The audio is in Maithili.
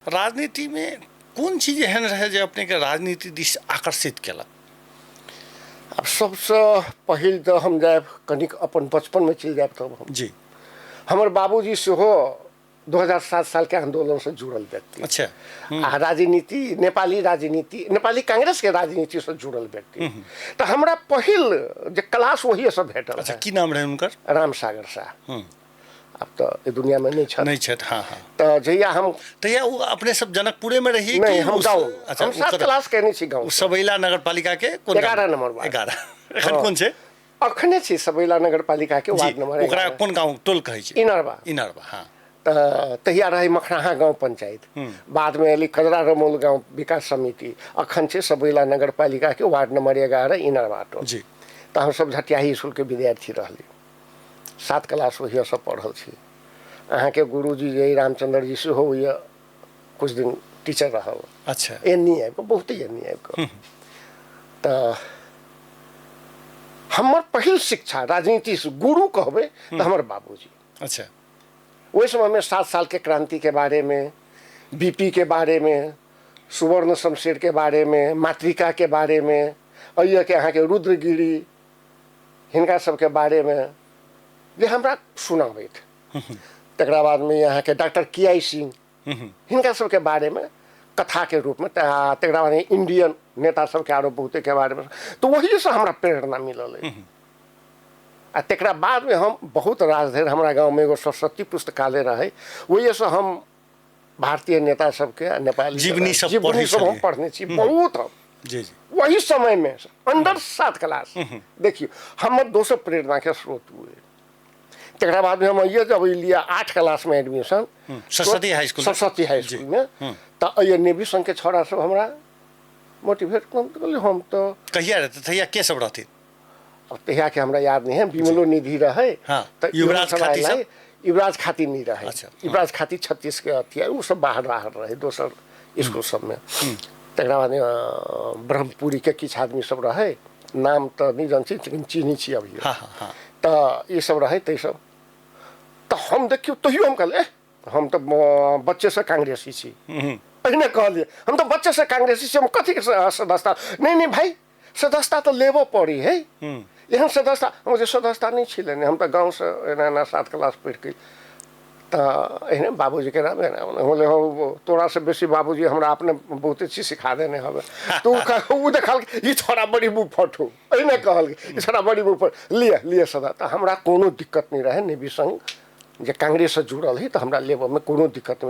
राजनीतिमे कोन चीज एहन रहै जे अपनेके राजनीति दिस आकर्षित केलक? आब सबसँ पहिल तऽ हम जायब कनिक अपन बचपनमे चलि जायब तब हम जी हमर बाबूजी सेहो 2007 सालके आन्दोलनसँ जुड़ल व्यक्ति। अच्छा। आ राजनीति, नेपाली राजनीति, नेपाली कांग्रेसके राजनीतिसँ जुड़ल व्यक्ति। तऽ हमरा पहिल जे क्लास ओहिएसँ भेटल। अच्छा, की नाम रहै हुनकर? रामसागर शाह। आब तऽ एहि दुनियामे नहि छथि। नहि छथि, हाँ हाँ। तऽ जहिया हम तहिया ओ अपने सब जनकपुरे में रही? नहि, हम गाँव। अच्छा, हम 7 क्लास केने छी गाँव। सबैला नगरपालिका के कोन? 11 नंबर वार्ड। 11 एखन कोन छै? अखने छी सबैला नगरपालिका के वार्ड नंबर। ओकरा कोन गाँव टोल कहै छै? इनरवा। इनरवा, हाँ। तऽ तहिया रहै मखनाहा गाँव पंचायत, बादमे एली कजरा रमौल गाँव विकास समिति, अखन छै सबैला नगरपालिका के वार्ड नंबर 11 इनरवा टोल। जी। तऽ हमसब झटियाही स्कूल के विद्यार्थी रहली, 7 क्लास ओहिसँ पढ़ल छी। अहाँके गुरुजी जे रामचंद्र जी सेहो ओहि कुछ दिन टीचर रहल। अच्छा। एन्नी आबि कऽ, बहुते एन्नी आबि कऽ। तऽ हमर पहिल शिक्षा राजनीति से गुरु कहबै तऽ हमर बाबूजी। अच्छा। ओहि समयमे 7 सालके क्रांतिके बारेमे, बीपी के बारेमे, सुवर्ण शमशेरके बारेमे, मातृकाके बारेमे, एहिके अहाँके रुद्रगिरी, हिनका सबके बारेमे जे हमरा सुनाबैत। तकरा बादमे अहाँके डॉक्टर के आई सिंह, हिनका सबके बारेमे कथाके रूपमे, तकरा बाद इंडियन नेता सबके आरो बहुतेके बारेमे, तऽ ओहिसँ हमरा प्रेरणा मिलल अइ। आ तकरा बादमे हम बहुत रास धरि हमरा गाँवमे एगो सरस्वती पुस्तकालय रहै, ओहिसँ हम भारतीय नेता सबके आ नेपाली जीवनी सब जीवनी पढ़ै सब हम छलियै। पढ़ने छी बहुत हम। जी जी। वही समयमे अंडर 7 क्लास देखियौ हमर दोसर प्रेरणाके स्रोत हुए। तकरा बादमे हम अइए जब एलियै 8 क्लासमे admission Saraswati high school. Saraswati high जी। स्कूलमे, तऽ अइए नेवी संघके छौड़ा सब हमरा मोटिवेट कहलियै हम तऽ कहिया रहतै तहिया के सब रहथिन? अब तहियाके हमरा याद नहीं है, विमलो निधि रहै। हाँ, तऽ युवराज सब खाती आयल सब? रहै। युवराज खाती नहीं रहै। अच्छा, युवराज खाती 36 के अथी ओ सब बाहर बाहर रहै दोसर स्कूल सबमे। तकरा बाद ब्रह्मपुरी के किछु आदमी सब रहै, नाम तऽ नहि जानै छी लेकिन चिन्है छी अभी। हाँ, हाँ, हाँ। तऽ ई सब रहै तै सब। तऽ हम देखियौ तहियो हम कहलियै हम तऽ बच्चेसँ कांग्रेसी छी, पहिने कहलियै हम तऽ बच्चेसँ कांग्रेसी छी, हम कथीके सदस्यता? नहीं नहीं भाई, सदस्यता तऽ लेबऽ पड़ी है, एहन सदस्यता हम जे सदस्यता नहि छी लेने, हम तऽ गाँवसँ एना एना 7 क्लास पढ़ि कऽ। तऽ एहने बाबूजीके नाम एना होलै, हौ तोरासँ बेसी बाबूजी हमरा अपने बहुते चीज सिखा देने हवे। तऽ ओ देखलकै ई छोड़ा बड़ी मुँह फटू, एहिने कहलकै ई छोड़ा बड़ी मुँह फट, लिअ लिअ सदा। तऽ हमरा कोनो दिक्कत नहि रहै, नेवी संघ जे कांग्रेससँ जुड़ल है तऽ हमरा लेबऽमे कोनो दिक्कत नहि।